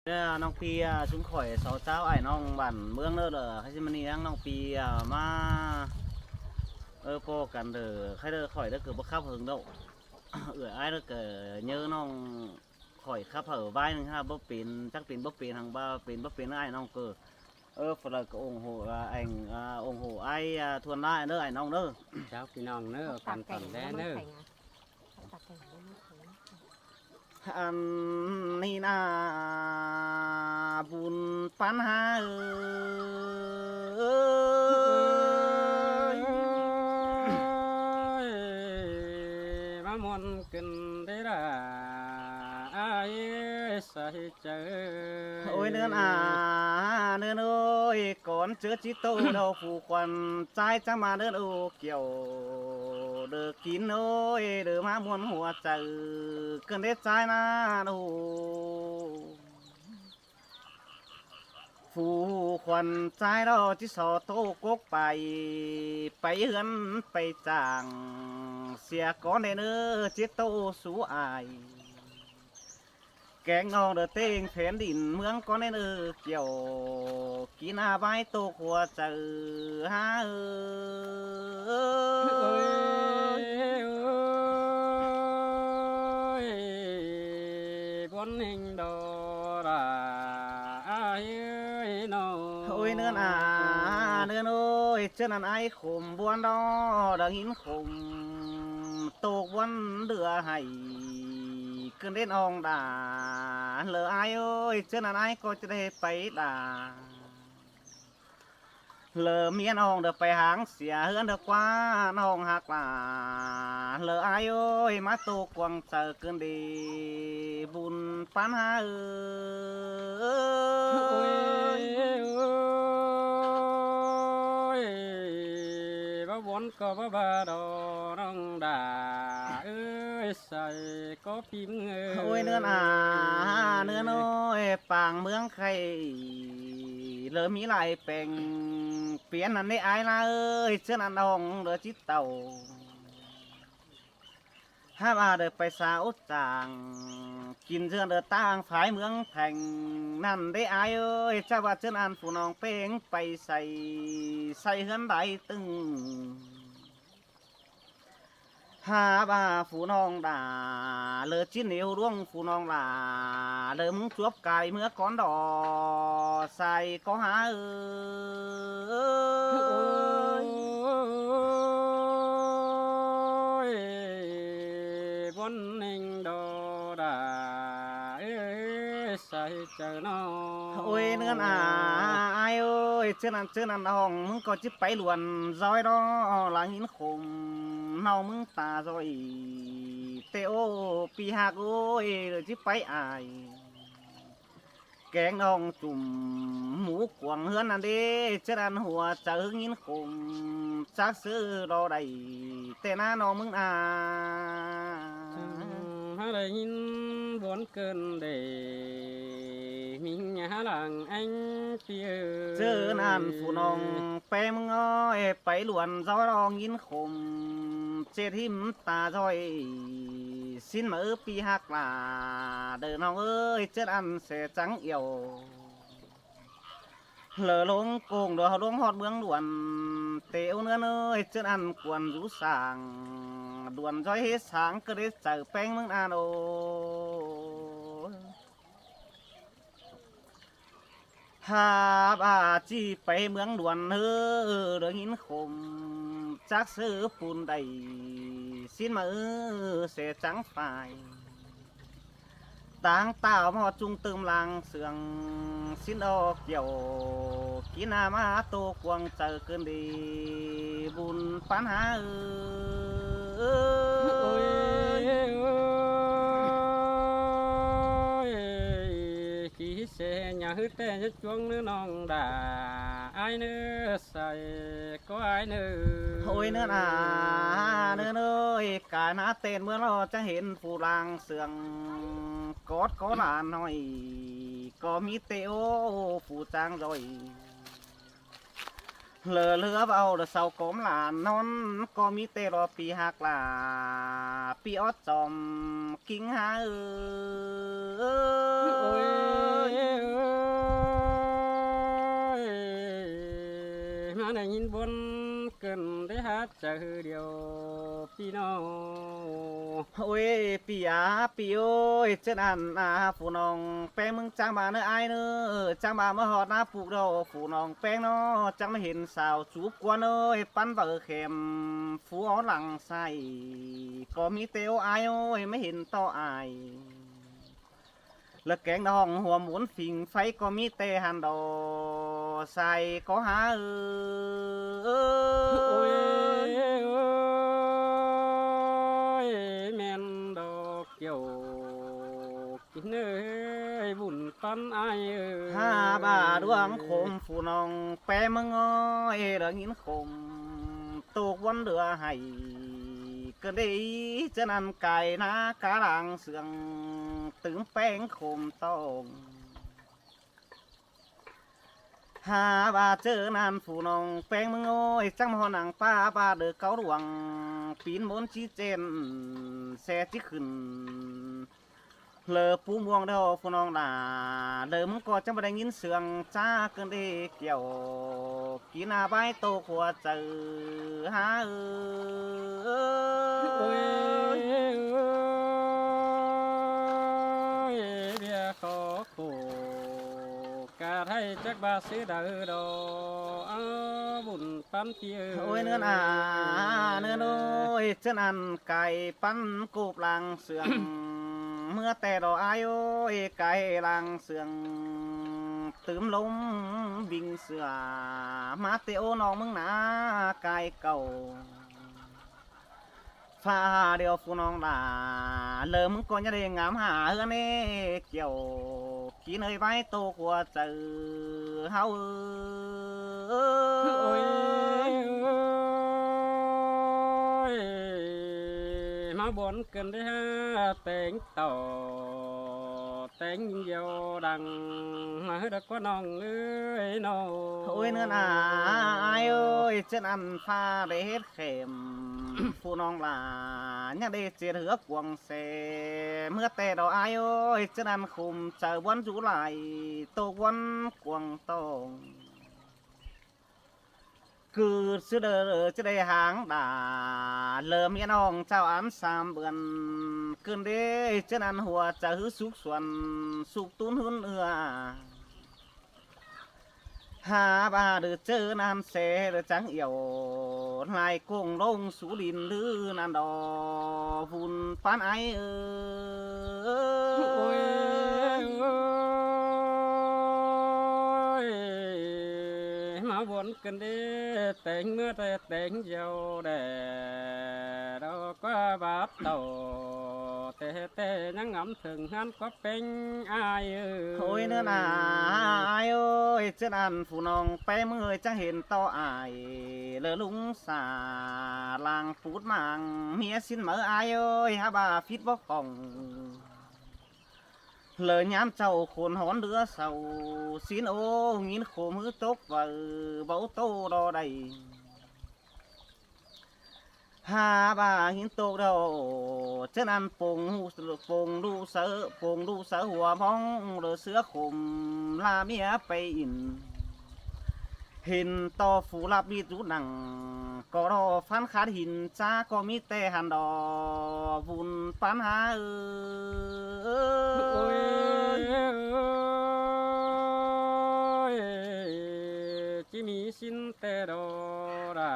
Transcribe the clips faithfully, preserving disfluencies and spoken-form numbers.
Nả, ꞌnọng ꞌpi, ꞌsúm khỏi sáu ꞌcháo ải ꞌnọng bản ꞌmướng ꞌnớ, ꞌlẹo ꞌkhạy ꞌsịn ꞌmá ꞌnị ꞌháng ꞌnọng ꞌpi, ꞌmá, ơ, ꞌpo căn đaư, ꞌkhạy đaư khỏi đaư ꞌcọ báu khắp hơng ꞌnớ. Ưới ải đaư ꞌcọ ꞌnhớ ꞌnọng khỏi khắp hảư ꞌvái ꞌnưng hả, báu pên, chắc pên báu pên hăng ꞌva pên báu pên ải ꞌnọng ꞌcọ. Ơ, phủ đaư ꞌcọ ủng hộ, à, ảnh, à, ủng hộ ải, à, Thuôn ꞌnớ, ải ꞌnọng ꞌnớ. Chào ꞌpi ꞌnọng ꞌnớ, căn tỏn đé ꞌnớ. Ăn ꞌnị nả bun pán hả ơi. ꞌMá ꞌmuôn ꞌcứn đé đa, ải ơi, sai chaư. Ôi ꞌnưn à, ꞌnưn ơi, cón ꞌchớ ꞌchí ꞌtộ đaư phủ khuôn ꞌchái chắng ꞌmá ꞌnưn ô. Kiẻo đaư kin ơi, đaư ꞌmá ꞌmuôn hua chaư, ꞌcứn đé ꞌchái ꞌnặn ꞌnớ. Phủ khuôn ꞌchái ꞌlẹo ꞌchí so ꞌtố cốc pay, pay ꞌhướn pay chang, sia cón đen ơ ꞌchí ꞌtố sú ai. Kéng ꞌnọng đaư ꞌtếng phén đin ꞌmướng cón đen ơ, kiẻo kin ꞌa ꞌvái ꞌtố hua chaư hả ơi. Ôi, ôi, ôi, ꞌmuôn ꞌhêng đaư đa, ải ơi ꞌnớ. Ôi ꞌnưn à, ꞌnưn ơi, ꞌchớ ꞌnặn ải khôm ꞌmuôn đaư, đang hín khôm ꞌtố ꞌmuôn đưa hảy, ꞌcứn đen ꞌnọng đa. Lỏ ải ơi, ꞌchớ ꞌnặn ải ꞌcọ ꞌchí đảy pay đa. Lỏ ꞌmía ꞌnọng đaư pay háng sia ꞌhướn đaư ꞌquá ꞌnọng ꞌhặc lả. Lỏ ải ơi, ꞌmá ꞌtố cuông chaư ꞌcứn đi bun pán hả ơi. Ôi, ôi, báu ꞌmuôn ꞌcọ báu ꞌva đaư ꞌnọng đa, ơi, sai ꞌcọ ꞌpi ꞌmướng ơi. Ôi ꞌnưn à, ꞌnưn ơi, pang ꞌmướng khay lỏ ꞌmí lai peng piến ꞌnặn đé ải ꞌnớ ơi, ꞌchớ ꞌnặn ꞌnọng đaư ꞌchí tảu. Hả ꞌva đaư pay sa út chang, kin ꞌdưa đaư ꞌtáng phái ꞌmướng pheng ꞌnặn đé ải ơi, chắng ꞌva ꞌchớ ꞌnặn phủ ꞌnọng ꞌpéng pay sai, sai ꞌhướn đảy ꞌtứng. Hả ꞌva phủ ꞌnọng đa, lỏ ꞌchí ꞌnéo ꞌluống phủ ꞌnọng đa, lỏ ꞌmứng chuốp cai ꞌmứa cón đaư, sai ꞌcọ hả ơi. Ôi, ꞌmuôn ꞌhêng đaư đa, ơi, sai chaư ꞌnớ. Ôi ꞌnưn à, ải ơi, ꞌchớ ꞌnặn, ꞌchớ ꞌnặn ꞌnọng ꞌmứng ꞌcọ ꞌchí pay luôn ꞌdoi đaư, lăng hín khôm ꞌnọng ꞌmứng ta ꞌdoi, ꞌtẹ ꞌô ꞌpi ꞌhặc ơi, đaư ꞌchí pay ai. Kéng ꞌnọng chum mú cuông ꞌhướn ꞌnặn đé, ꞌchớ ꞌnặn hua chaư ꞌhứng hín khôm, chắc ꞌsứ đaư đảy, ꞌtẹ ꞌná ꞌnọng ꞌmứng à. Hả đảy hín ꞌmuôn ꞌcứn đê, ꞌmí hả lăng ꞌéng ꞌpi ơi. ꞌChớ ꞌnặn phủ ꞌnọng ꞌpéng ꞌmứng ơi, pay luôn ꞌdoi ꞌnọng hín khôm, ꞌchệt hím ta ꞌdoi, ꞌsịn ꞌmá ꞌpi ꞌhặc lả, đaư ꞌnọng ơi, ꞌchớ ꞌnặn sia chắng yẻo. Lỏ ꞌluống công đaư ꞌluống ꞌhọt ꞌmướng luôn, ꞌtẹ ꞌnưn ơi, ꞌchớ ꞌnặn cuôn dú sang, luôn ꞌdoi ꞌhế sáng ꞌcọ đé chaư ꞌpéng ꞌmướng ꞌnặn ơi. Hả ꞌva ꞌchí pay ꞌmướng luôn ꞌhứ, đaư hín khôm, chắc ꞌsứ pun đảy, ꞌsịn ꞌmá sia chắng phải. ꞌTáng tảu ꞌmá ꞌhọt ꞌchung tơm lăng sương, ꞌsịn ꞌo kiẻo, kin ꞌa ꞌmá ꞌtố cuông chaư ꞌcứn đi bun pán hả ơi. Ôi, ôi, kí sia nhả ꞌhứ ꞌtẹ nhá chuông ꞌnớ ꞌnọng đa, ải ꞌnớ sai ꞌcọ ải ꞌnớ. Ôi ꞌnưn à, ꞌnưn ơi, cai ꞌná ꞌtến ꞌmứa ꞌló chắng hên phủ lăng sương, cót ꞌcó lả ꞌnọi, ꞌcọ ꞌmí ꞌtẹ ꞌô phủ chang ꞌdoi. Lỏ ꞌlứa ꞌvạu lỏ sau cốm lả ꞌnọn, ꞌcọ ꞌmí ꞌtẹ ꞌló ꞌpi ꞌhặc lả, ꞌpi ót chom ꞌkính hả ơi. Nẳng ꞌhịn bón cơn đé hák chaư điêu ꞌpi ꞌnọng. Ôi ꞌpi a, ꞌpi ơi, ꞌchớ ꞌnặn a, phủ ꞌnọng ꞌpéng ꞌmướng ꞌchắng ꞌva ꞌnớ ải ꞌnớ, ꞌchắng ꞌva ꞌmá ꞌhọt ꞌná pú đaư phủ ꞌnọng ꞌpéng ꞌnớ, ꞌchắng ꞌmá hên sáo chuốp ꞌquá ꞌnớ, ꞌpắn ꞌvạư khẻm phú ók lăng sai, ꞌcọ ꞌmí ꞌtẹ ꞌo ải ơi, ꞌmá hên ꞌto ải. Lỏ kéng đỏng hua ꞌmôn phing ꞌpháy ꞌcọ ꞌmí ꞌtẹ hăn đỏ sai ꞌcọ hák ơi. Ôi, ôi, ꞌmen đỏ kiêu ꞌkính ơi, bun ꞌpắn ải ơi. Hák ꞌva đuôm khôm phủ ꞌnọng ꞌpéng ꞌmướng ơi, lỏ ꞌnghín khôm ꞌtộc ꞌvắn lỏ hảy. Cơn đé ꞌchớ ꞌnặn cai ꞌná cá lăng sương tứm ꞌpéng khôm ꞌtọng. Hák ꞌva ꞌchớ ꞌnặn phủ ꞌnọng ꞌpéng ꞌmướng ơi, ꞌchắng ꞌmá ꞌhọt nẳng ꞌpá ꞌva đơ cáu đuông, pín ꞌmôn ꞌchí ꞌchện, ꞌsé ꞌchí khửn. Lỏ pú ꞌmuông đaư phủ ꞌnọng đa, lỏ ꞌmướng ꞌcọ ꞌchắng ꞌva đảy ꞌnghín sương ꞌchá cơn đé kiêu. Kin a bái tô khua chaư hák ơi. Ôi, ôi, ꞌviạk khó khổ, cá thái chắc ꞌva ꞌsứ đaư đỏ, áo bun ꞌpắn ꞌpi ơi. Ôi ꞌnưn a, ꞌnưn ơi, ꞌchớ ꞌnặn cai ꞌpắn cộp lăng sương. ꞌMưa ꞌtẹ đỏ ải ơi, cai lăng sương tứm ꞌlốm ꞌving sửa, ꞌmá ꞌtẹ ꞌo ꞌnọng ꞌmướng ꞌná cai cảu. Phạ điêu phủ ꞌnọng đa, lỏ ꞌmướng ꞌcọ ꞌnhá đảy ngắm hả ꞌhướn ê kiêu. Kin ơi bái tô khua chaư hák ơi. Ôi, ôi, ꞌmá bón cơn đé hák téng tỏ, téng điêu đăng, ꞌmá hứt đa ꞌquá ꞌnọng ơi ꞌnọng. Ôi ꞌnưn a, ải ơi, ꞌchớ ꞌnặn ꞌphạ đảy hét khẻm phủ ꞌnọng đa, ꞌnhá đảy ꞌchệt hứa cuông ꞌsê. ꞌMưa ꞌtẹ đỏ ải ơi, ꞌchớ ꞌnặn khôm chaư ꞌvắn dú lai, ꞌtộc ꞌvắn cuông ꞌtọng. ꞌCự ꞌsứ đaư ꞌchớ đảy háng đa, lỏ ꞌmiến ꞌnọng chảu ăn sam bươn. Cơn đé ꞌchớ ꞌnặn hua chaư ꞌhứ súc suôn, súc tún ꞌhướn ưa. Hák ꞌva đơ ꞌchớ ꞌnặn ꞌsê đơ chắng yẻo, lai công lông sú đin ꞌlứ ꞌnặn đỏ, bun ꞌpắn ải ơi. Ôi, ôi, ꞌmá bón cơn đé téng ꞌmưa ꞌtẹ téng điêu đé, đỏ ꞌquá báp tỏ, ꞌtẹ ꞌtẹ ꞌnhắng ngắm thửng ꞌhướn ꞌquá ꞌpéng ải ơi. Ôi ꞌnưn a, ải ơi, ꞌchớ ꞌnặn phủ ꞌnọng ꞌpéng ꞌmướng ơi ꞌchắng hên ꞌto ải, lỏ ꞌlung sa lăng pút mang ꞌmía ꞌsín máư ải ơi, hák ꞌva phít bók cỏng. Lỏ ꞌnhám chảu khôn hón đứa sau, ꞌsín ꞌo ꞌnghín khôm ꞌhứ tốc ꞌvạư, báu ꞌtộ đo đảy. Hák ꞌva ꞌnghín ꞌtộc đaư, ꞌchớ ꞌnặn pông ꞌlụk sáư, pông ꞌlụk sáư hua ꞌmóng, lỏ ꞌsứa khôm ꞌla ꞌmía pay in. Hên ꞌto phủ ꞌlặp ꞌmí dú nẳng, ꞌcọ đo phắn khát hên ꞌchá ꞌcọ ꞌmí ꞌtẹ hăn đỏ, bun ꞌpắn hák ơi. Ôi, ôi, ôi, ꞌchí ꞌmí ꞌsín ꞌtẹ đỏ đa,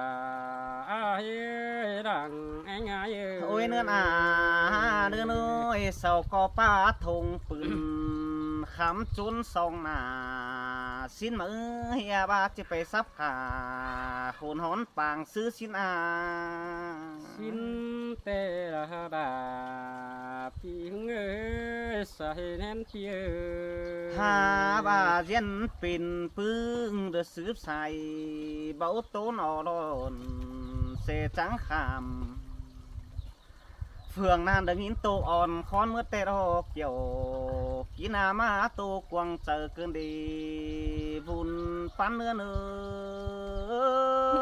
ải ơi, đang eng ải ơi. Ôi ꞌnưn a, ꞌnưn ơi, sau ꞌcọ ꞌpá thông pưn khắm chốn song nả, ꞌsín máư ꞌhía ꞌva ꞌchí pay sắp khả, khôn hón pang ꞌsứ ꞌsín a. ꞌSín ꞌtẹ đa đa, ꞌpi ꞌhứng ơi, sai ꞌnén ꞌpi ơi. Hák ꞌva ꞌdiến pên ꞌpứng đơ sứp sai, báu ꞌtố ꞌnọ đon, ꞌsê chắng khảm. Phường ꞌnặn đơ ꞌnghín ꞌtộc ón khón ꞌmứa ꞌtẹ đo kiêu, kin a ꞌmá tô cuông chaư cơn đi, bun ꞌpắn ꞌnưn ơi.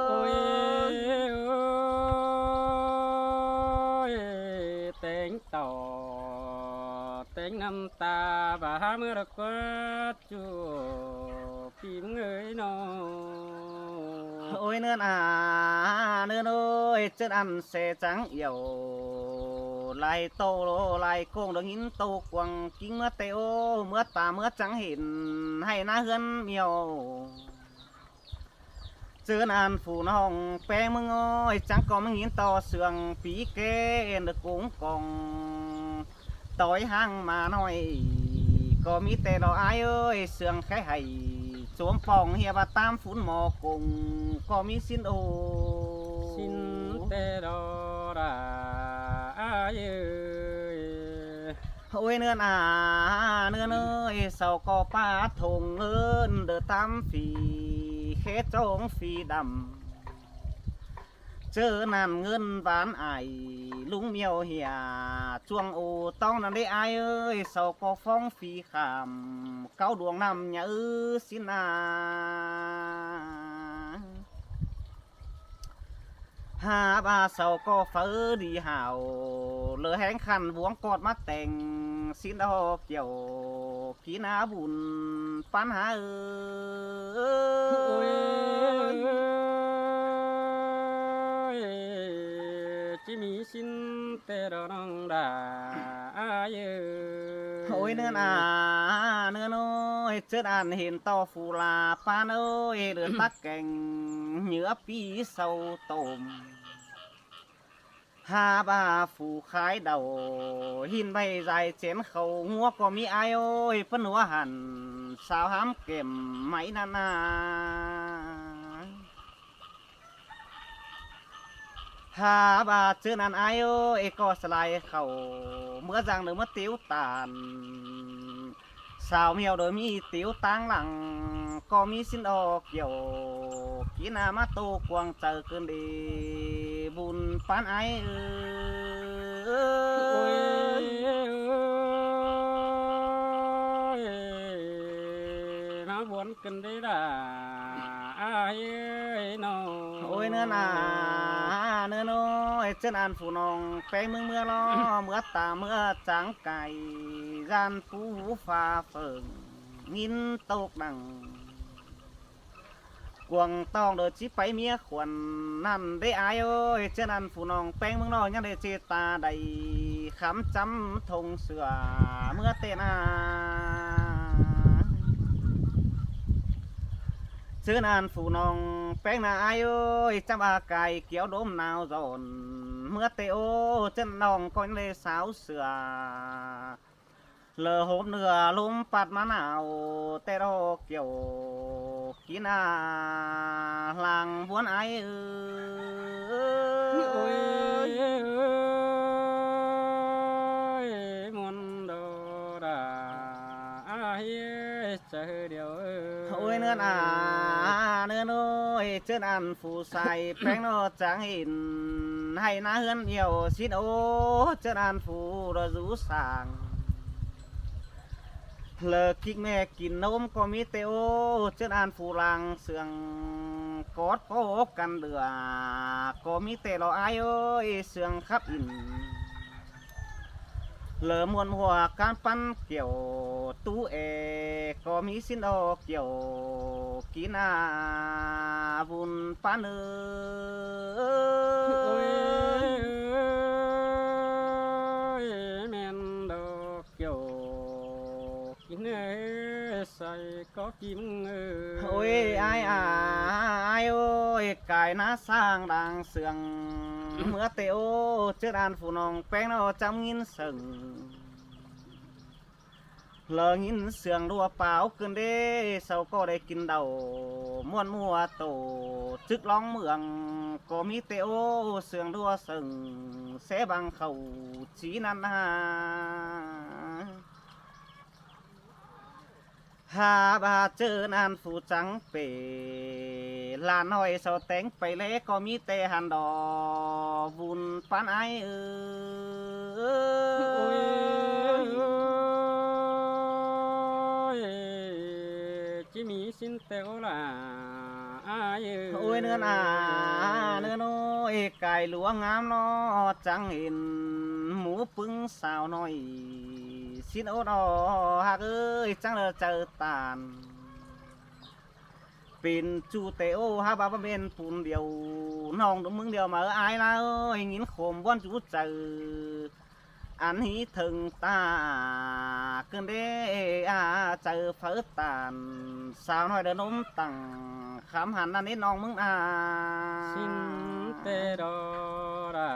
Ôi, ôi, téng tỏ, téng ꞌnặn ta, ꞌva hák ꞌmưa đa ꞌquá ꞌchu, ꞌpi ꞌhứng ơi ꞌnọng. Ôi ꞌnưn a, ꞌnưn ơi, ꞌchớ ăn ꞌsê chắng yẻo lai tô lai công đương ín tô quăng kính ꞌmứa tê ô, ꞌmứa ta ꞌmứa chắng hên ꞌhạy ná ꞌhướn ꞌmẹo. ꞌChớ ăn phủ ꞌnọng ꞌpéng ꞌmướng ơi, chắng ꞌcọ ꞌmướng ín ꞌto sương pí ké ên đơ cúng cong ꞌtoi ꞌháng ꞌmá ꞌnọi. ꞌCọ ꞌmí tê lo ải ơi, sương kháy hảy chuốm pong ꞌhiạk ꞌva ꞌtám phún mo cung, ꞌcọ ꞌmí ꞌsịn ô. ꞌSịn tê lo đa ải ơi. Ôi ꞌnưn a, ꞌnưn ơi, sau ꞌcọ ꞌpá thông ơn đơ ꞌtám phi khé ꞌchóng phi đăm. ꞌChớ ꞌnặn ꞌngớn ván ải ꞌlung ꞌmẹo ꞌhiạk chuông ô ꞌtóng ꞌnặn đé ải ơi, sau ꞌcọ phóng phi khảm cáu đuông ꞌnặm nhá ư ꞌsịn a. Hák ꞌva sau ꞌcọ pháư đi hảo, lỏ ꞌhéng khăn vuống ꞌcọt ꞌmá teng ꞌsịn đo kiẻo kính a bun ꞌpán hák ơi. Ôi, ꞌchí ꞌmí ꞌsịn tê lo ꞌnọng đa ải ơi. Ôi ꞌnưn a, ꞌnưn ơi, ꞌchớ ăn hên ꞌto phủ la ꞌpán ơi, đơ tắc keng nhứa pí sau tôm. Hák ꞌva phủ khái đau hên vảy dai chén khảu ꞌngúa ꞌcọ ꞌmí ải ơi, ꞌpứng ꞌnua hẳn sáo hám kẻm máy ꞌnặn a. Hák ꞌva ꞌchớ ꞌnặn ải ơi, ꞌcọ sa lai khảu ꞌmứa dang đơ ꞌmứa tiếu tản. Sau ꞌmẹo đơ ꞌmí tiếu ꞌtáng lăng, ꞌcọ ꞌmí ꞌsịn đo kiẻo kính a ꞌmá tô quăng chaư cơn đi bun ꞌpán ải ơi. Ôi, ꞌmá vuôn cơn đi đa ải ơi ꞌnớ. Ôi ꞌnưn a, ꞌnưn ơi, ꞌchớ ăn phủ ꞌnọng ꞌpéng ꞌmướng ꞌmứa lo, ꞌmứa ta ꞌmứa chắng cai, ꞌdan pú hú pha phơng ngín tốc đăng. Cuông ꞌtong đơ ꞌchí pay ꞌmía khuôn ꞌnặn đé ải ơi, ꞌchớ ăn phủ ꞌnọng ꞌpéng ꞌmướng ꞌnọ ꞌnhắng đê ꞌchê ta đảy khắm chăm thông sửa ꞌmứa tê na. ꞌChớ ăn phủ ꞌnọng ꞌpéng ꞌna ải ơi, chăm a cai kiếu đốm nao dọn ꞌmứa tê ô, ꞌchớ ꞌnọng ꞌcọ ꞌnhắng đê sáo sửa. Lỏ hôm nưa ꞌlốm pắt ꞌmá nao, tê đo kiẻo kính a lăng vuôn ải ơi. Ôi, ôi, ôi, muôn đô đa ải ơi, chớ điêu ơi. Ôi, ꞌnưn a, ꞌnưn ơi, ꞌchớ ăn phủ sai ꞌpéng ꞌnọ chắng hên ꞌhạy ná ꞌhướn ꞌmẹo ꞌsịn ô, ꞌchớ ăn phủ đo dú sang. Lỏ kính ꞌmẹ kin ꞌnốm ꞌcọ ꞌmí tê ô, ꞌchớ ăn phủ lăng sương cót ꞌcọ căn đưa, ꞌcọ ꞌmí tê lo ải ơi, sương khắp in. Lỏ muôn hua cán păn kiẻo tú e, ꞌcọ ꞌmí ꞌsịn đo kiẻo kính a vun pán ơi. Ôi, ôi, ꞌmen đo kiẻo kính ơi, sai có kim ơi. Ôi, ải a, ải ơi, cai ná sang đang sương ꞌmứa tê ô, ꞌchớ ăn phủ ꞌnọng ꞌpéng ꞌnọ chăm ngín sương. Lỏ ngín sương đua páo cơn đê, sau ꞌcọ đảy kin đau muôn ꞌmua tổ chức ꞌlóng mương, ꞌcọ ꞌmí tê ô, sương đua sương sẽ bằng khẩu chí năn ha. Ha ba ꞌchớ ăn phủ chắng pê, lan ꞌhọi sau téng pay ꞌlé, ꞌcọ ꞌmí tê hăn đo vun pán ải ơi. Ôi, ôi, ôi, ꞌchí ꞌmí ꞌsịn tê ô la ải ơi. Ôi, ꞌnưn a, ꞌnưn ơi, cai lúa ngắm ꞌnọ chắng hên mú ꞌpứng sao ꞌnọi ꞌsịn ô ꞌnọ, hák ơi, chắng lỏ chaư tản. Pên ꞌchu té ꞌô hák ꞌva ꞌmen pun điêu, ꞌnọng ꞌmứng điêu ꞌmá ai ꞌlạ ơi, ꞌnghín khôm ꞌvón dú chaư. Ăn hí thơng ta ꞌcứn đé a chaư pháư tản, sao ꞌnọi đa ꞌnôm tẳng, khám hẳn ꞌnặn ꞌnị ꞌnọng ꞌmứng a. ꞌSịn ꞌtẹ đó là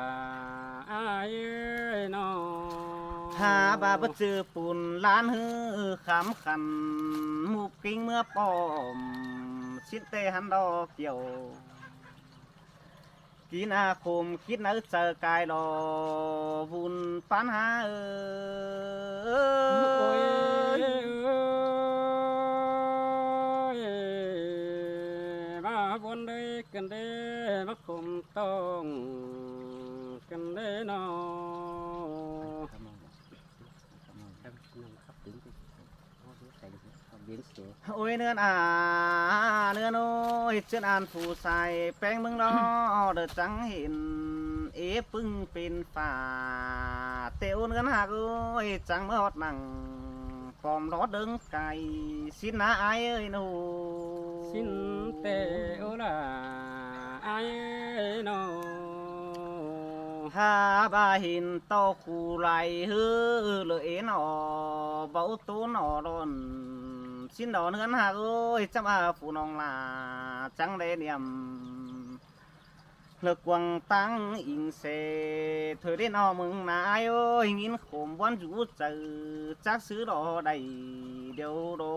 ai ơi nó. Hák ꞌva báu ꞌchư pun ꞌlán ꞌhứ khám khăn, ꞌmục ꞌkính ꞌmứa pom, ꞌsịn ꞌtẹ hăn đo kiẻo. Kín a khôm khít nháư chaư cai lo, vun pán há ơi. Ôi, ơi, ꞌva vun đơi ꞌcứn đé, ꞌmá khôm tông ꞌcứn đé nó. Ôi ꞌnưn a, ꞌnưn ơi, ꞌchướn ăn phủ sai ꞌpéng ꞌmứng lo, đa chắng hên ế ꞌpứng pên phả. Té ꞌô ꞌnưn ꞌhặc ơi, chắng ꞌmá ꞌhọt nẳng pom lót đớng cai, ꞌsịn ꞌná ai ơi nó. ꞌSịn té ꞌô là ai ơi nó. Hák ꞌva hên ꞌto khu lai ꞌhứ lơ ên o, báu ꞌtốn o đon. ꞌSịn đó ꞌnưn ꞌhặc ơi, chắng a phủ ꞌnọng ꞌlạ chắng đé niêm. Lơ quăng táng ính sẻ, thôi đé ꞌnọ ꞌmứng ꞌná ai ơi, ꞌnghín khôm ꞌvón dú chaư, chắc ꞌsứ đó đảy điêu đô.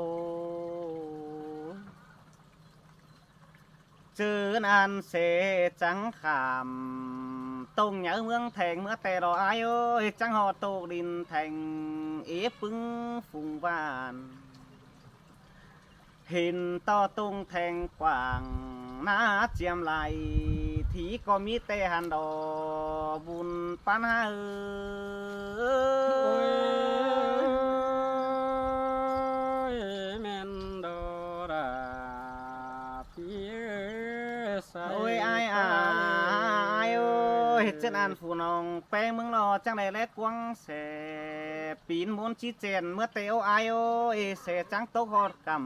ꞌChớ ăn sẻ chắng khảm, tông nháư ꞌmướng Theng ꞌmứa ꞌtẹ lo ai ơi, chắng ꞌhọt ꞌtộc đin Theng, ế ꞌpứng phung ꞌván. Hên ꞌto tông Theng quảng, ꞌná chiêm lai, thí ꞌcọ ꞌmí ꞌtẹ hăn đo, vun pán há ơi. Ôi, ꞌmen đó là Ôi ai a, ai ơi, ꞌchướn ăn phủ ꞌnọng ꞌpéng ꞌmứng lo chắng đảy lé quăng sẻ, pín ꞌmôn ꞌchí ꞌchẹn ꞌmứa té ꞌô ai ơi, sẻ chắng tốc ꞌhọt căm.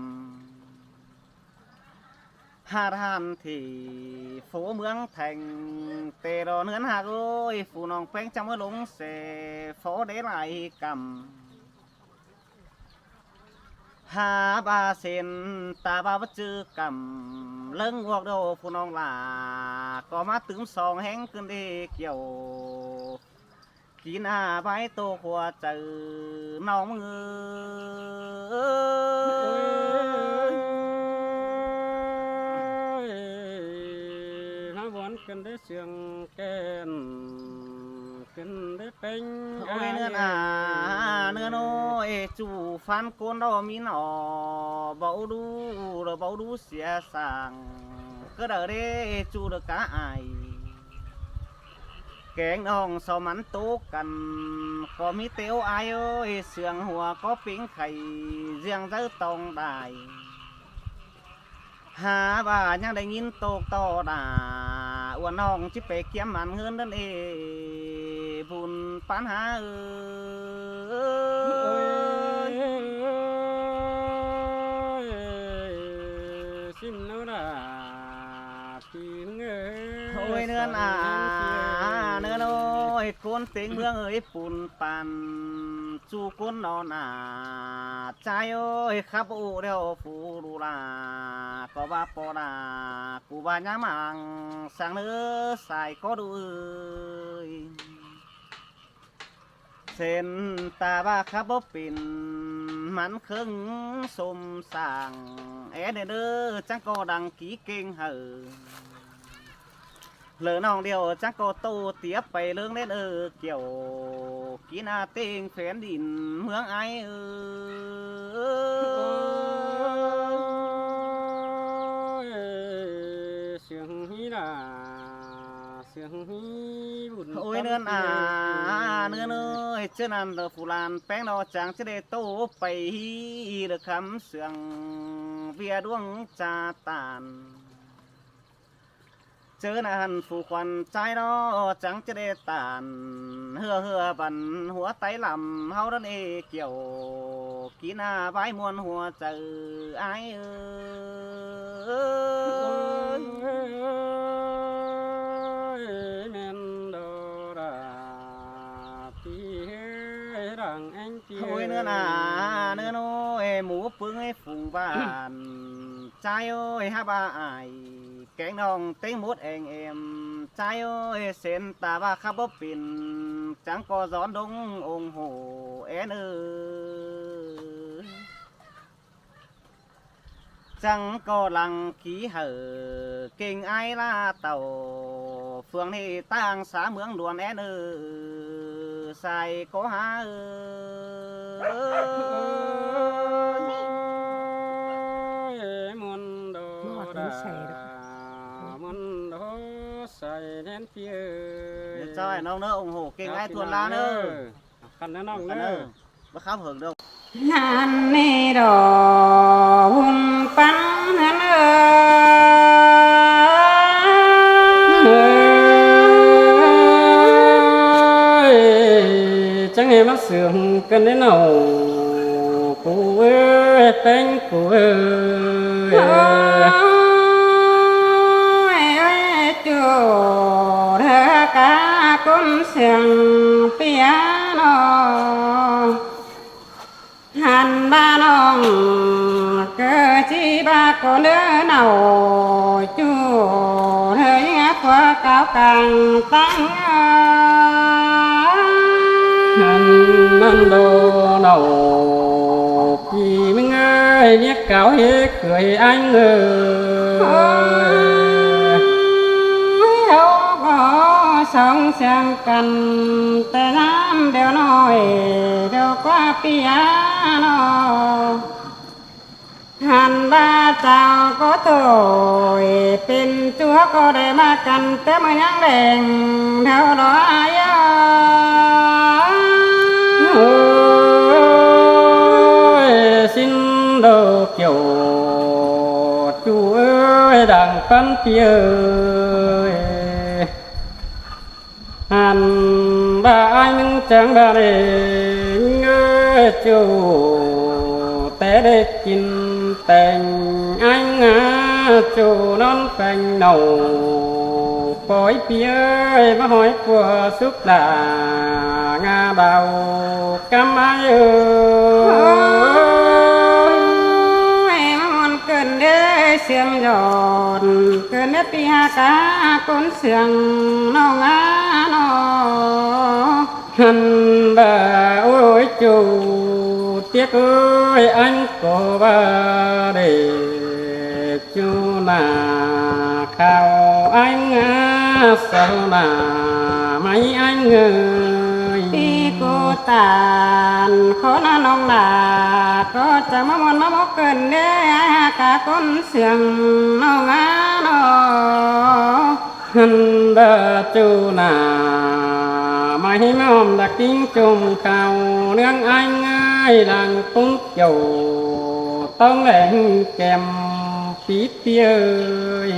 Hạt hàn thì phố ꞌmướng Theng, té đó ꞌnưn ꞌhặc ơi, phủ ꞌnọng ꞌpéng chắng ꞌmá lông sẻ, phố đé lai căm. Hák ꞌva sên ta ꞌva báu ꞌchư căm, ꞌlớng ꞌguộc đô phủ ꞌnọng ꞌlạ, ꞌcọ ꞌmá tứm song ꞌhéng ꞌcứn đé kiẻo. Kín a bái tô khua chaư ꞌnọng ꞌmứng ơi. Ôi, ꞌmá vun ꞌcứn đé siêng ken, ꞌcứn đé ꞌpéng. Ôi ꞌnưn a, ꞌnưn ơi, ꞌchu phán ꞌcốn đó ꞌmí ꞌnọ, báu đú, báu đú sia sảng, ꞌcứ đaư đé ꞌchu đaư cá ai. Kéng ꞌnọng so mắn tố căn, ꞌcọ ꞌmí té ꞌô ai ơi, siêng hua ꞌcọ pính khay, ꞌdiêng dáư tong đai. Hák ꞌva ꞌnhắng đảy ꞌnghín ꞌtộc ꞌto đa, ꞌuôn ꞌnọng ꞌchí pay kiêm mẳn ꞌhướn ꞌnặn ê, vun pán há ơi. Ôi, ꞌsịn nó là Ôi ꞌnưn a, ꞌnưn ơi, ꞌcốn téng ꞌmướng ơi, pun păn ꞌchu ꞌcốn ꞌnọ ꞌnạ. Chai ơi, khắp ụ đeo phủ đu la, ꞌcọ ꞌva ꞌpo đa, ꞌcọ ꞌva ꞌnhá mảng, sang ꞌnớ sai ꞌcọ đu ơi. Sên ta ꞌva khắp báu pên, mắn khớng sôm sảng, é đê đơ chắng ꞌcọ đăng ký kênh hảư. Lơ ꞌnọng điêu chắng ꞌcọ tô tiếp pay ꞌlớng đé ơ kiẻo, kín a ꞌtếng phén đin ꞌmướng ai ơi. Ôi, siêng hí đa. Ôi ꞌnưn a, ꞌnưn ơi, ꞌchớ ꞌnặn phủ lan ꞌpéng ꞌnọ chắng ꞌchớ đé tô pay hí lơ khắm siêng ꞌviạk đuống cha tản. ꞌChớ ꞌnặn phủ khuôn chai ꞌnọ chắng ꞌchớ đé tản, ꞌhưa ꞌhưa bắn hua tay lăm ꞌháu ꞌnặn ê kiẻo. Kín a bái muôn hua chaư ải ơi. Ơi, ꞌmen đô đa ꞌpi ơi, đang ꞌéng ꞌpi ơi. Ôi, ꞌnớ na, ꞌnớ ꞌnớ ơi, mú ꞌpứng ơi phung bản. Chai ơi, háp a ải, kéng ꞌnọng ꞌtếng mốt eng em. Chai ơi, sến ta ꞌva khắp bóp pin, chắng ꞌcọ dón đông ủng hộ én ơi. Chắng ꞌcọ lăng ký hảư kinh ải ꞌla tảu, phường ꞌnị ꞌtáng xã ꞌmướng Luôn én ơi, sai ꞌcọ hả ơi. Ơi, muôn đô đa, muôn đô sai nén ꞌpi ơi. Chào ải ꞌnọng ꞌnớ, ủng hộ kinh ải Thuôn ꞌla ꞌnớ. Khăn ꞌnớ ꞌnọng ꞌnớ. Bác khám hưởng đâu. Hăn ꞌnị đo hùn pắn hăn ơi. Ơi, chắng ꞌnị ꞌmá sương căn ꞌnị ꞌnọng. Cu ơi, ꞌpéng cu ơi. Ơi, ơi, chu đa cá ꞌcốn sương ꞌpi a ꞌnọ. Hăn ꞌva ꞌnọng ꞌcọ ꞌchí ꞌva ꞌcốn đơ ꞌnọ, chu đa ꞌnhá ꞌquá cáo cang ꞌtáng. Hăn ꞌmen đô ꞌnọ, ꞌpi ꞌmướng ơi, ꞌnhá cáo hế khưới anh ơi. Ôi, ôi, ôi, song sương căn té ꞌnám điêu ꞌnọi, điêu ꞌquá ꞌpi a ꞌnọ. Hăn ꞌva chảu ꞌcọ thôi, pên chúa ꞌcọ đảy ꞌmá căn té ꞌmưa ꞌnhắng đeng, theo đó ai ơi. Ơi, xin đô kiêu, chu ơi, đang pắn ꞌpi ơi. Hăn ꞌva anh chắng ꞌva đê, ơi, chu té đê kin teng anh a, chu ꞌnón peng nâu. Pói ꞌpi ơi, ꞌmá hói pua súc lả, ꞌnga bao cắm ai ơi. Ôi, ꞌmá muôn cơn đê sương giọt, cơn đê ꞌpi ha cá ꞌcốn sương ꞌnọng a ꞌnọ. Hăn ꞌva ôi chu ꞌtiếc ơi, anh ꞌcọ ꞌva đê chu nả khao anh a, sao nả ꞌmạy anh ơi. ꞌPi ꞌcọ tản khốn ꞌnọng lả, ꞌcọ chắng ꞌmá muôn ꞌmá mốc cơn đê ai ha cá ꞌcốn sương ꞌnọng a ꞌnọ. Hăn ꞌva chu nả ꞌmạy ꞌmá ꞌmom đa ꞌkính chôm khao, ꞌnướng anh ơi, lăng ꞌpứng kiêu tóng lẻng kèm ꞌpi ꞌpi ơi.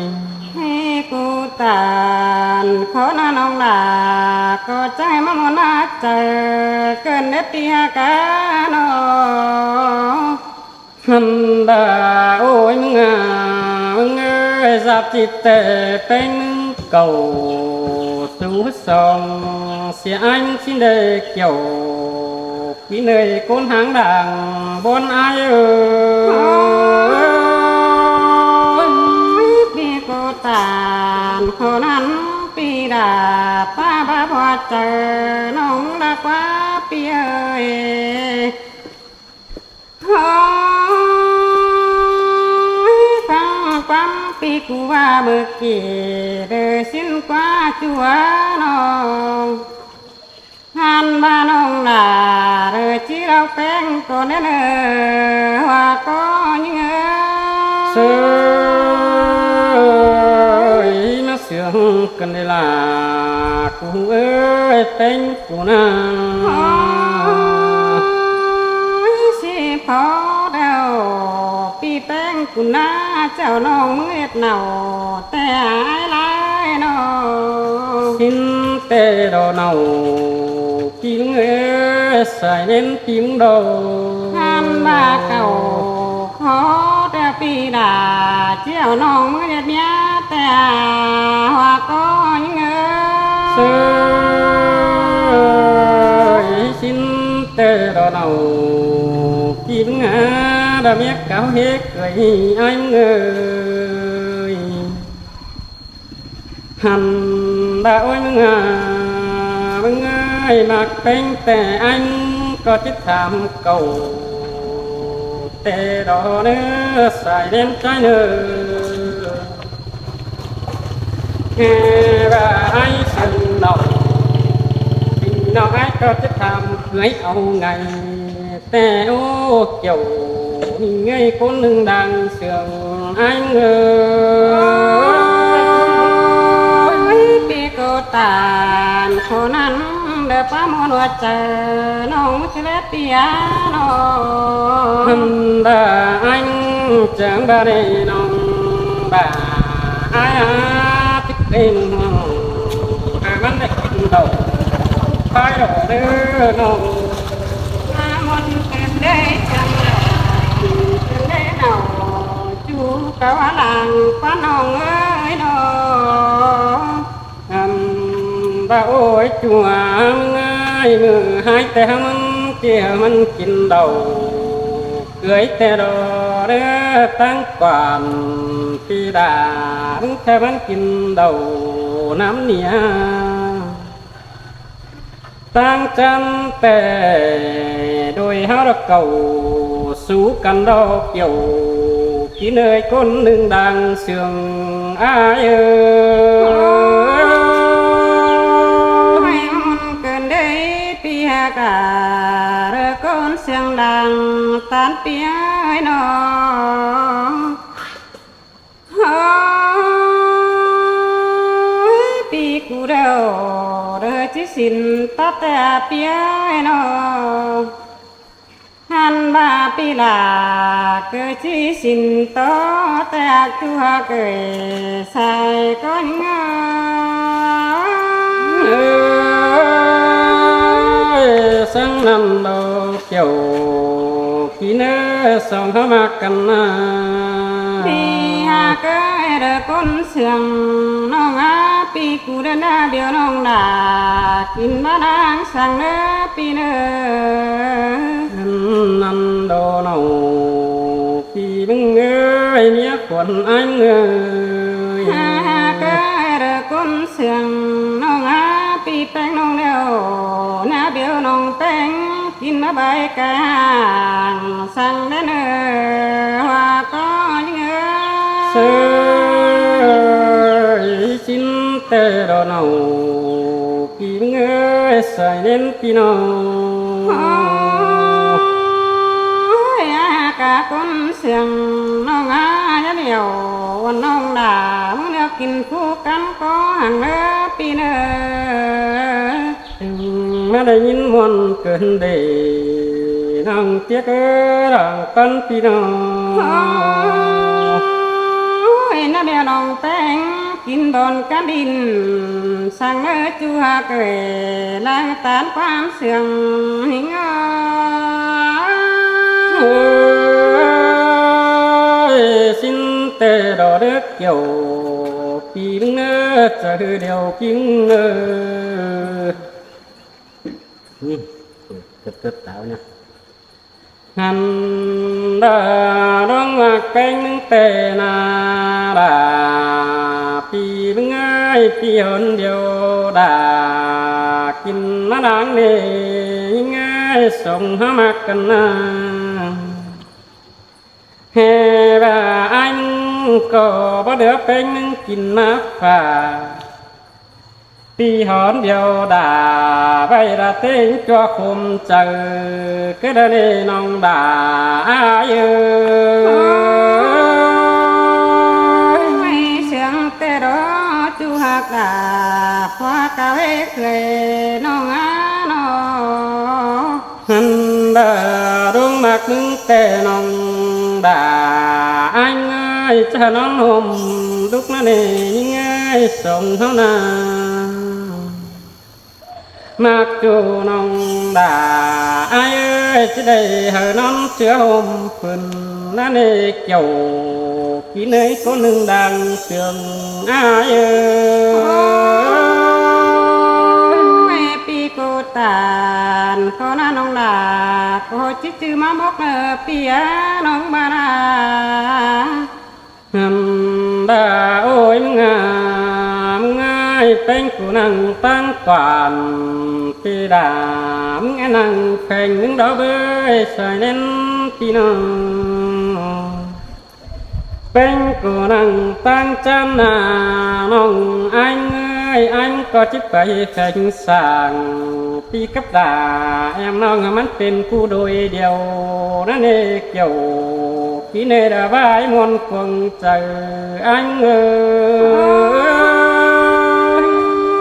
ꞌPi ꞌcọ tản khốn ꞌnọng lả, ꞌcọ chắng ꞌmá muôn ꞌmá chaư, cơn đê ꞌpi ha cá ꞌnọ. Hăn ꞌva ôi ꞌmướng a, ꞌmướng ơi, dạp ꞌchí té ꞌpéng ꞌnưng cảu, sú song sia anh ꞌchí đê kiêu, ꞌpi ơi ꞌcốn háng đang bón ai ơi. Ôi, ꞌpi ꞌcọ tản khốn ꞌnặn, ꞌpi đa ꞌpá ꞌva ꞌpọ chaư ꞌnọng đa ꞌquá ꞌpi ơi. Ôi, ꞌphắng ꞌquám ꞌpi ꞌcọ ꞌva bơ kỉ, đơ ꞌsịn ꞌquá chua ꞌnọng. Hăn ꞌva ꞌnọng lả, đơ ꞌchí ꞌlẹo ꞌpéng ꞌcốn đé ꞌnớ, ꞌhua ꞌcọ ꞌnhính ơi. Sơi, ꞌmá sương căn đê lả, cu ơi, ꞌpéng cu ꞌnạ. Ôi, ꞌsị phó đeo, ꞌpi ꞌpéng cu ꞌnạ, chảu ꞌnọng ꞌmứ ết nảu té ai lai ꞌnọ. Xin té đo nảu, ꞌpi ꞌmướng ơi, sai ꞌnén ꞌpi ꞌmướng đo. Hăn ꞌVa cáu khót ꞌpi đa ꞌchí au ꞌnọng ꞌmứa ꞌdệt ꞌmía ꞌtẹ ꞌhọa ꞌcọ ꞌnhính ới. ꞌSới ꞌsịn ꞌtẹ đỏ nảu, ꞌpi ꞌmứng a đa ꞌmía cáo hế cới ái ꞌmứng ới. Hăn đa ôi ꞌmứng a, ꞌmứng ơi, ꞌmặc ꞌpéng ꞌtẹ ái ꞌcọ ꞌchí tham cáu ꞌtẹ đỏ ꞌnớ sai ꞌném ꞌchái ꞌnớ. ꞌVa ái sương nảu, ꞌpi ꞌnọng ái ꞌcọ ꞌchí tham cưới au ngay. ꞌTẹ ꞌố kiẻo ꞌnị ꞌngới ꞌcốn ꞌnưng đang sương ái ꞌmứng ới. ꞌPi ꞌcọ tan khổ ꞌnặn đa ꞌpá ꞌmuôn ꞌhua chaư ꞌnọng ꞌchí ꞌlế ꞌpi a ꞌnọ. Hăn đa ái ꞌchớ ꞌva ꞌnị ꞌnọng ꞌva ái a ꞌchí ꞌtếng ꞌmắn đảy kin đaư phái đỏ ꞌnớ ꞌnọng. ꞌMá ꞌmuôn ꞌcứn đảy chắng đaư, ꞌcứn đảy nảu, ꞌchu cáu a lăng ꞌpá ꞌnọng ới ꞌnọ. Hăn ꞌva ôi ꞌchu a ꞌmứng ơi, ꞌmự ꞌhái ꞌtẹ ꞌmắn ꞌchí ꞌmắn kin đaư cưới ꞌtẹ đỏ ꞌnớ, ꞌtáng quan ꞌpi đa ꞌmứng ꞌtẹ ꞌmắn kin đaư ꞌnặm ꞌnị a. ꞌTáng ꞌchăn ꞌtẹ đôi ꞌháu đa cáu sú căn đo kiẻo ꞌpi ꞌnới ꞌcốn ꞌnưng đang sương ái ới. ꞌMá ꞌmuôn ꞌcứn đảy ꞌpi ꞌhặc a, đa ꞌcốn sương đang tán ꞌpi ới ꞌnọ. Ôi, ꞌpi cu đaư, đa ꞌchí sín tót ꞌtẹ ꞌpi ới ꞌnọ. Hăn ꞌva ꞌpi đa ꞌcọ ꞌchí sín tót ꞌtẹ ꞌchu ꞌhặc ới sai ꞌcọ ꞌnhính ới. Ơi, săng ꞌnặn đaư kiẻo ꞌpi ꞌnớ song ꞌháu ꞌmặc căn ꞌnớ. ꞌPi ꞌhặc ới, đa ꞌcốn sương ꞌnọng a, ꞌpi cu đa ꞌna điêu ꞌnọng đa kin ꞌmá đang săng ꞌnớ ꞌpi ꞌnớ. Hăn ꞌnặn đo nảu, ꞌpi ꞌmứng ơi, ꞌmía khuôn ái ꞌmứng ơi. ꞌHặc ới, đa ꞌcốn sương ꞌnọng a, ꞌpi ꞌpéng ꞌnọng điêu, ꞌna điêu ꞌnọng ꞌpéng kin ꞌmá bai cai hang săng đé ꞌnớ ꞌhọa ꞌcọ ꞌnhính ới. ꞌSới ꞌsịn ꞌtẹ đỏ nảu, ꞌpi ꞌmứng ơi, sai ꞌném ꞌpi ꞌnọng. Ôi, ꞌa cá ꞌcốn sương ꞌnọng a, ꞌnhá điêu ꞌnọng đa ꞌmứng điêu kin phú căn ꞌcọ hang ꞌnớ ꞌpi ꞌnớ. ꞌMá đảy ꞌnghín ꞌmuôn ꞌcứn đảy, ꞌnọng ꞌtiếc ới, đăng căn ꞌpi ꞌnọng. Ôi, ꞌna điêu ꞌnọng ꞌpéng kin bón căn đin, săng ꞌnớ ꞌchu ꞌhặc ới, lăng tán ꞌquám sương ꞌnhính ới. Ôi, ꞌsịn ꞌtẹ đỏ đớc kiẻo, ꞌpi ꞌnớ, chaư điêu ꞌpi ꞌnớ. Ưm, cớt cớt táo nhá. Hăn đa ꞌluống ꞌmặc ꞌpéng ꞌnưng ꞌtẹ ꞌna đa, ꞌpi ꞌmứng ơi, ꞌpi hôn điêu đa kin ꞌmá đang ꞌnị ꞌnhính ới, song ꞌháu ꞌmặc căn ꞌnớ. Hê ꞌva ái ꞌcọ báu đứa ꞌpéng ꞌnưng kin ꞌmá pha. ꞌPi hôn điêu đa, ꞌvạy đa ꞌtếng ꞌchua khôm chaư, ꞌcứ đa ꞌnị ꞌnọng đa ái ới. Ôi, sương ꞌtẹ đỏ ꞌchu ꞌhặc đa, ꞌkhua ca ꞌvế ꞌcới ꞌnọng a ꞌnọ. Hăn đa ꞌluống ꞌmặc ꞌnưng ꞌtẹ ꞌnọng đa, ái ꞌnhính ới, ꞌchá ꞌnón ꞌhôm đúc ꞌnớ ꞌnị ꞌnhính ới, song ꞌháu ꞌna. Mác ꞌchu ꞌnọng đa ai ơi, ꞌchí đảy hảư ꞌnón ꞌchưa ꞌhôm phưn ꞌnặn ꞌnị, kiẻo kí ꞌnị ꞌcốn ꞌnưng đang sương ai ơi. Ôi, pi ꞌcụ ꞌtan ꞌcọ ꞌnặn ꞌnọng đa, ꞌcọ ꞌchí ꞌchư ꞌmá mốc ꞌnớ ꞌpi a ꞌnọng ꞌmá na. Hăn đa ôi ꞌmướng a, ꞌmướng ai ꞌpéng ꞌcụ ꞌnăng ꞌtáng quan, ꞌpi đa ꞌmướng ai ꞌnăng pheng ꞌmướng đaư bới sai ꞌnén ꞌpi ꞌnọng. ꞌPéng ꞌcụ ꞌnăng ꞌtáng chăn na ꞌnọng, ai ơi, ai ꞌcọ ꞌchí pay pheng sang ꞌpi cắp đa em ꞌnọng, ꞌmắn pên ꞌcú đôi điêu ꞌnặn ꞌnị, kiẻo kí ꞌnị đa ꞌvái ꞌmuôn cuông chaư ai ơi.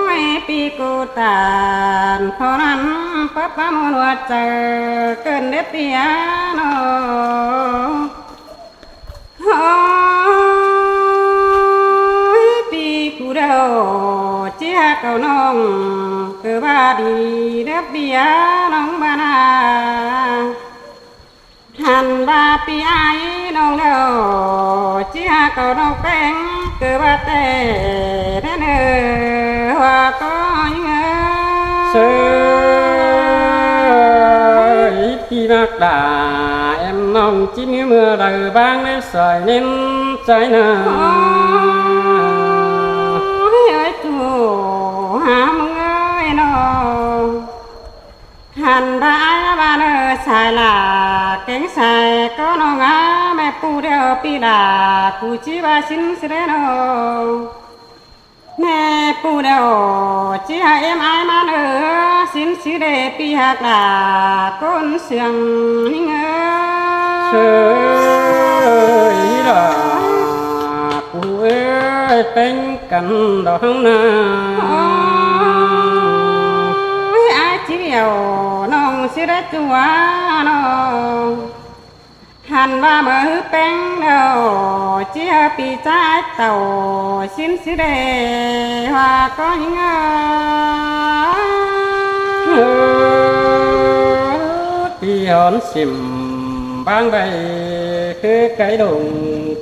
Ôi, pi ꞌcụ ꞌtan ꞌcọ ꞌnặn, pắp ꞌmá ꞌmuôn ꞌhua chaư cơn đét ꞌpi a ꞌnọng. Ôi, pi ꞌcụ đaư ꞌchí hák au ꞌnọng, ꞌcọ ꞌva đi đét ꞌpi a ꞌnọng ꞌmá na. Hăn ꞌva ꞌpi ai ꞌnọng đaư ꞌchí hák au ꞌnọng ꞌpéng, ꞌcọ ꞌva ꞌtẹ đé ꞌnớ ꞌhua ꞌcọ ꞌnhính ơi. Sơi, ꞌpi mác đa em ꞌnọng ꞌchí ꞌmí ꞌmưa đaư ꞌváng ꞌnị sai ꞌnén sai na. Ôi, ôi, ꞌchu hả ꞌmướng ơi ꞌnọng. Hăn ꞌva ai ꞌva ꞌnớ sai ꞌlạ, kéng sai ꞌcọ ꞌnọng a, ꞌme ꞌpú điêu ꞌpi đa ꞌcọ ꞌchí ꞌva sín ꞌsứ đé ꞌnọng. ꞌMe ꞌpú điêu ꞌchí hák ꞌếm ai ꞌmá ꞌnớ sín ꞌsứ đé ꞌpi hák đa ꞌcốn sương ꞌnhính ơi. Sơi, ꞌlạ ꞌcú ơi, ꞌpéng căn đaư ꞌháu na. Ôi, ai ꞌchí điêu ꞌnọng ꞌsứ đé ꞌchu a ꞌnọng. Hăn ꞌva ꞌmự ꞌpéng đaư ꞌchí hák ꞌpi ꞌchá ai tảu sín ꞌsứ đé ꞌhua ꞌcọ ꞌnhính ơi. Ơ, ꞌpi hón sỉm ꞌváng ꞌvạy ꞌcứ cáy đông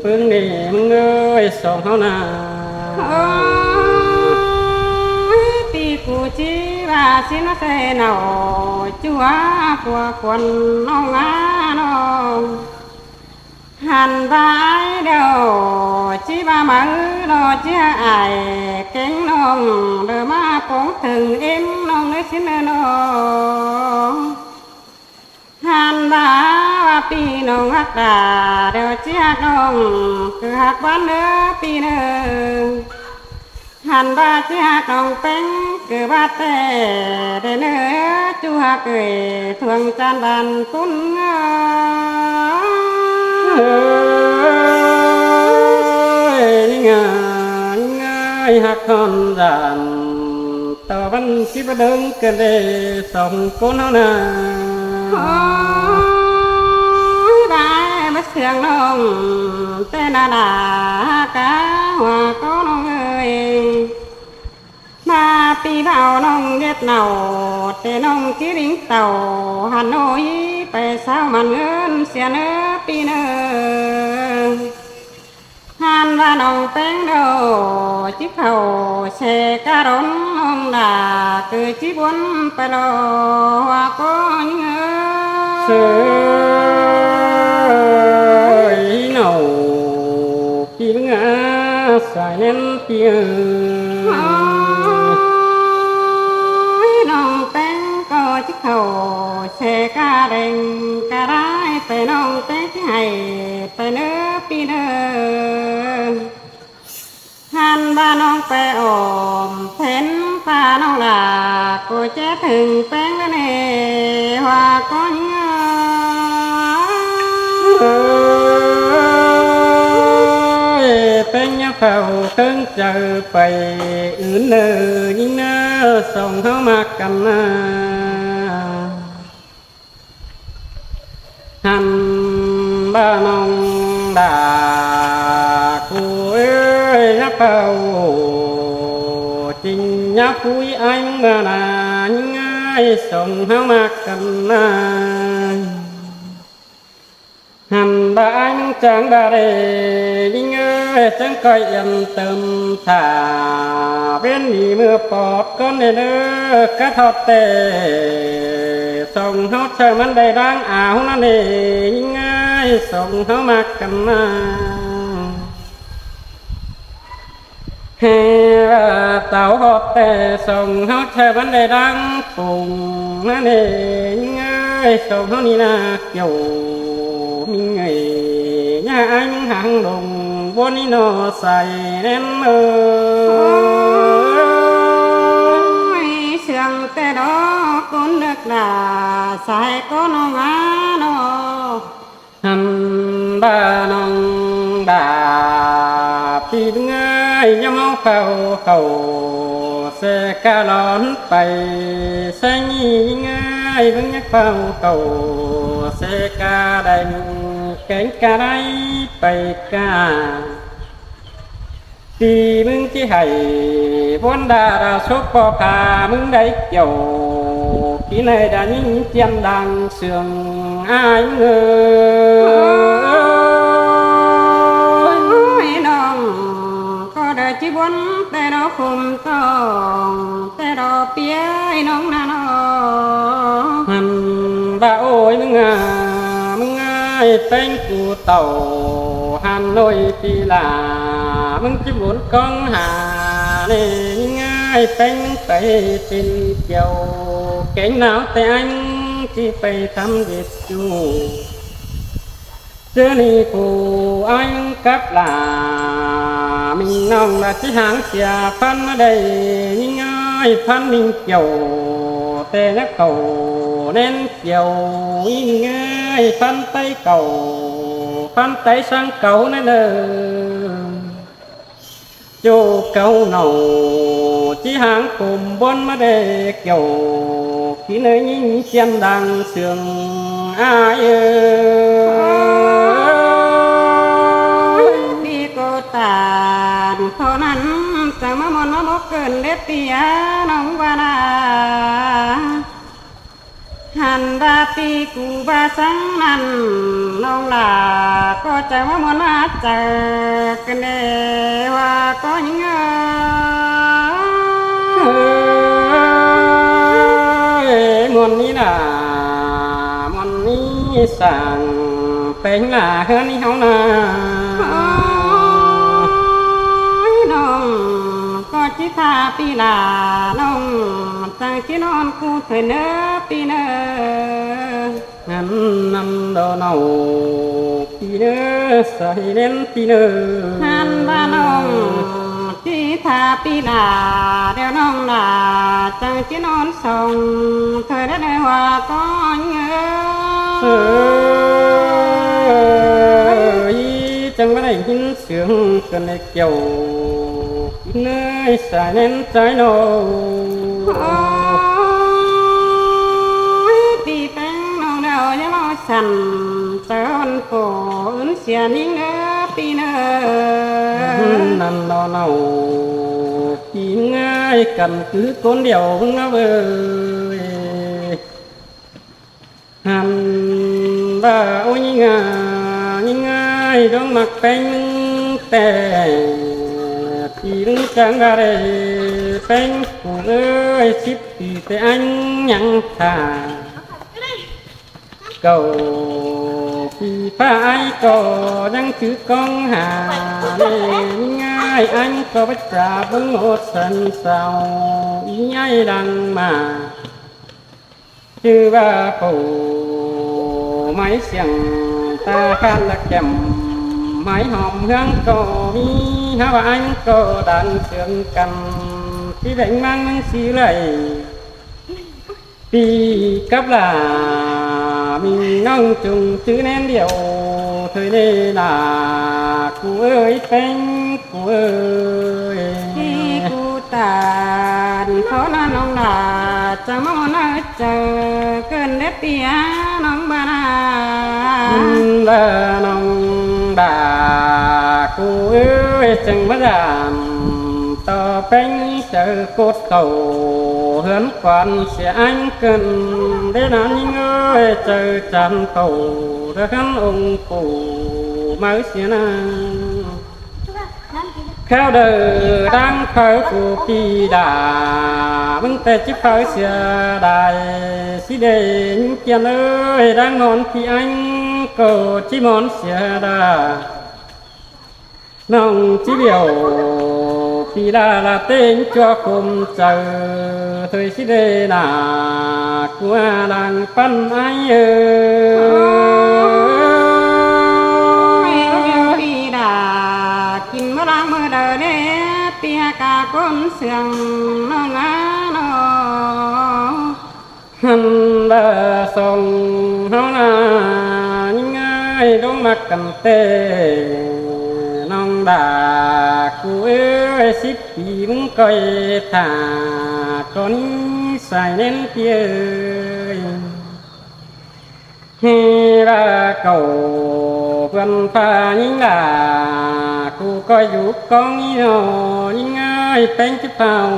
ꞌpứng ꞌnị ꞌmướng ơi song ꞌháu na. Ôi, ꞌpi ꞌcụ ꞌchí ꞌva sín ꞌsứ nảu ꞌchu a, ꞌpưa khuôn ꞌnọng a ꞌnọng. Hăn ꞌva ai đaư ꞌchí ꞌva máư ꞌnọng ꞌchí hák ai kéng ꞌnọng đaư ꞌmá pông thửng ꞌếm ꞌnọng ꞌnớ sín ꞌnớ ꞌnọng. Hăn ꞌva ꞌpi ꞌnọng hák đa đaư ꞌchí hák ꞌnọng, ꞌcọ hák ꞌván ꞌnớ ꞌpi ꞌnớ. Hăn ꞌva ꞌchí hák ꞌnọng ꞌpéng ꞌcọ ꞌva ꞌtẹ đé ꞌnớ, ꞌchu hák ơi thuông chan ban ꞌcốn ơi. Ơi, ꞌnhính ơi, ꞌnhính ơi, hák hon dan tảu ꞌvắn ꞌchí báu đớng căn đé song ꞌcốn ꞌháu na. Ôi, ꞌva báu sương ꞌnọng ꞌtẹ na đa hák a ꞌhua ꞌcọ ꞌnọng ơi. ꞌMá ꞌpi báu ꞌnọng ꞌdệt nảu, ꞌtẹ ꞌnọng ꞌchí đing tảu Hà Nội pay sáo mẳn ꞌngớn sia ꞌnớ ꞌpi ꞌnớ. Hăn ꞌva ꞌnọng ꞌpéng đaư ꞌchí khảu xe cá đón ꞌnọng đa ꞌcọ ꞌchí buôn pay lo ꞌhua ꞌcọ ꞌnhính ơi. Sơi, ꞌnọng ꞌpi ꞌmướng a, sai ꞌnén ꞌpi ơi. Ôi, ꞌnọng ꞌpéng ꞌcọ ꞌchí khảu xe cá đeng cá đai pay, ꞌnọng ꞌpéng ꞌchí hảy pay ꞌnớ ꞌpi ꞌnớ. Hăn ꞌva ꞌnọng pay ôm phén ꞌpa ꞌnọng đa ꞌcọ ché thửng ꞌpéng ꞌnớ ꞌnị ꞌhua ꞌcọ ꞌnhính ơi. Ơi, ꞌpéng ꞌnhá phao ꞌkhớng chaư pay ứn ꞌnớ ꞌnhính ꞌnớ song ꞌháu ꞌmá căn na. Hăn ꞌva ꞌnọng đa ꞌcọ ơi ꞌnhá phao ꞌchí ꞌnhá púi ai ꞌmướng ꞌmá na ꞌnhính ải sông ꞌháu ꞌmặc căn ꞌnị. Hẳn ꞌva ải ꞌmứng chắng ꞌva đảy ꞌnhính ơi, chắng ꞌcoi yên tâm thả ꞌviến đi ꞌmưa ꞌpọt ꞌcốn ꞌnị ꞌnớ, cá ꞌhọt ꞌtẹ sông ꞌháu ꞌchớ ꞌmắn đảy đang áo ꞌnặn ꞌnị, ꞌnhính ơi, sông ꞌháu ꞌmặc căn ꞌnị. Hê ꞌva tảu ꞌhọt ꞌtẹ sông ꞌháu ꞌchớ ꞌmắn đảy đang pung ꞌnặn ꞌnị, ꞌnhính ơi, sông ꞌháu ꞌnị ꞌna kiẻo ꞌmính ơi, ꞌnhá ải ꞌmứng háng lông ꞌbuôn ꞌnị ꞌnọ sai ꞌnén ꞌmưa. Ôi, sương ꞌtẹ đó ꞌcốn nước đà sai ꞌcốn ꞌnọ ꞌva ꞌnọ. Hẳn ꞌva ꞌnọng đa ꞌpi ꞌmứng ơi, ꞌnhám ꞌháu khảu khảu sia cá lón pay, sia ꞌnhính ơi, ꞌmứng ꞌnhá khảu khảu sia cá đảy kéng cá đảy pay cá. ꞌPi ꞌmứng ꞌchí hảy ꞌbuôn đa đa sốp ꞌpo pha ꞌmứng đảy kiẻo, ꞌpi ꞌnị đa ꞌnhính chiên đang sương ải ꞌmứng ơi. Ôi, ꞌnọng ꞌcọ đa ꞌchí ꞌbuôn ꞌtẹ đó khôm tỏng ꞌtẹ đó ꞌpi ơi ꞌnọng ꞌnặn ꞌnọ. Hẳn ꞌva ôi ꞌmứng a, ꞌmứng ơi, péng cu tảu hẳn ꞌnọi ꞌpi lả, ꞌmứng ꞌchí bôn ꞌcóng ha ꞌnị, ꞌnhính ơi, péng pay pên kiẻo kéng nao ꞌtẹ ải ꞌmứng ꞌchí pay thăm điệt ꞌchu. ꞌChớ ꞌnị phủ ải ꞌmứng cắp lả, ꞌmính ꞌnọng đa ꞌchí háng sia ꞌphắn ꞌmá đảy, ꞌnhính ơi, ꞌphắn ꞌmính kiẻo ꞌtẹ ꞌnhá khảu ꞌnén kiẻo, ꞌnhính ơi, ꞌphắn ꞌTáy khảu, ꞌphắn ꞌTáy ꞌsướng khảu ꞌnặn ꞌnớ. ꞌChu khảu ꞌnọ ꞌchí háng khôm ꞌbuôn ꞌmá đảy kiẻo, ꞌpi ꞌnị ꞌnhính chiên đang sương ải ơi. Ôi, ꞌpi ꞌcọ tản khảu ꞌnặn, chắng ꞌmá ꞌmuôn ꞌmá bốc cơn đét ꞌpi a ꞌnọng ꞌva ꞌna. Hẳn ꞌva ꞌpi cu ꞌva săng ꞌnặn, ꞌnọng đa ꞌcọ chắng ꞌmá ꞌmuôn ꞌmá chaư cơn đé ꞌva ꞌcọ ꞌnhính ơi. Ôi, ꞌmuôn ꞌnị đa, ꞌmuôn ꞌnị săng péng lả ꞌhướn ꞌnị ꞌháu ꞌna. Ôi, ꞌnọng ꞌcọ ꞌchí tha ꞌpi lả ꞌnọng, chắng ꞌchí ꞌnón ꞌcu thôi ꞌnớ ꞌpi ꞌnớ. Hẳn ꞌnặn đó ꞌnọ ꞌpi ꞌnớ, sai ꞌnén ꞌpi ꞌnớ. Hẳn ꞌva ꞌnọng ꞌchí tha ꞌpi lả, điêu ꞌnọng đa chắng ꞌchí ꞌnón sông thôi ꞌnớ ꞌva ꞌcọ ꞌnhính ơi. Ôi, chắng ꞌmá đảy ꞌnhính sương cơn đé kiẻo, ꞌnhính ơi, sai ꞌnén sai ꞌnọ. Ôi, ꞌpi péng ꞌnọng đaư ꞌnhá ꞌmo săn, chắng ꞌcọ ứn sia ꞌnhính ꞌnớ ꞌpi ꞌnớ. ꞌNặn đó ꞌnọ, ꞌpi ꞌnhính ơi, căn cứ ꞌcốn điêu ꞌnớ ꞌvới. Hẳn ꞌva ôi ꞌnhính a, ꞌnhính ơi, đuống ꞌmặc péng ꞌtẹ, ꞌpi ꞌnhính chắng ꞌva đảy péng cu ơi, síp ꞌpi ꞌtẹ ải ꞌnhắng thả. Khảu ꞌpi ꞌphạ ải ꞌcọ ꞌnhắng chứ ꞌcóng ha ꞌnị, ꞌnhính ơi, ải ꞌcọ báu chả bớng ꞌmột săn sau, ꞌnhính ơi, đang ꞌmá. ꞌChư ꞌva phủ máy siêng ta khăn ꞌlạ kẻm, máy hom ꞌhướng ꞌcọ ꞌmí, hák ꞌva ải ꞌcọ đang sương căn, ꞌchí bẻng ꞌmáng ꞌmướng sí lạy. ꞌPi cắp lả, ꞌmính ꞌnọng chung chứ ꞌnén điêu thôi ꞌnị lả, cu ơi, péng cu ơi. ꞌPi cu tản khảu ꞌnặn ꞌnọng đa, chắng ꞌmá ꞌmuôn ꞌmá chaư cơn đé ꞌpi a ꞌnọng ꞌva ꞌna. ꞌVa ꞌnọng đa cu ơi, chắng ꞌmá dản Tỏ péng chaư cốt khảu ꞌhướn quan sia ꞌnhắng căn, đé ꞌnặn ꞌnhính ơi, chaư chăn khảu đa ꞌhướn ông phủ máư sia ꞌnặn. Kháo đaư đang pháư phủ pi đa, ꞌmứng ꞌtẹ ꞌchí pháư sia đai, sí đê ꞌnhính ꞌkiên ơi, đang món pi ꞌnhắng ꞌcọ ꞌchí món sia đa. ꞌNọng ꞌchí điêu pi đa la ꞌtếng ꞌchua khôm chaư, thôi sí đê nả ꞌcua đang ꞌpắn ái ơi. Ôi, pi đa kin ꞌmá đang ꞌmưa đaư đé, pi ha ca ꞌcốn sương ꞌnọng ꞌná ꞌnọ. Hăn đa song ꞌháu ꞌna ꞌnhính ơi, đốn ꞌmặc căn ꞌtẹ ꞌnọng đa cu ơi, síp pi ꞌmứng ꞌcoi thả ꞌcọ ꞌnị sai ꞌnén pi ơi. ꞌHê đa cảu ꞌpươn ꞌphạ ꞌnhính đa cu ꞌcoi dú cóng ꞌnị ꞌnọ, ꞌnhính ơi, péng ꞌchí páo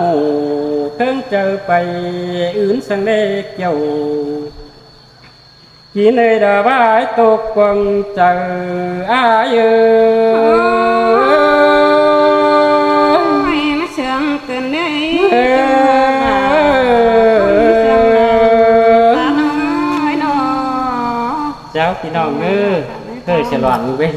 ꞌkhớng chaư pay ứn săng đê kiẻo. Kin ơi, đa bái tô cuông chaư ái ơi. Ôi, ꞌmá sương cơn đê. Ơ. Chào ꞌpi ꞌnọng ơi, hơi sẽ loạn quên.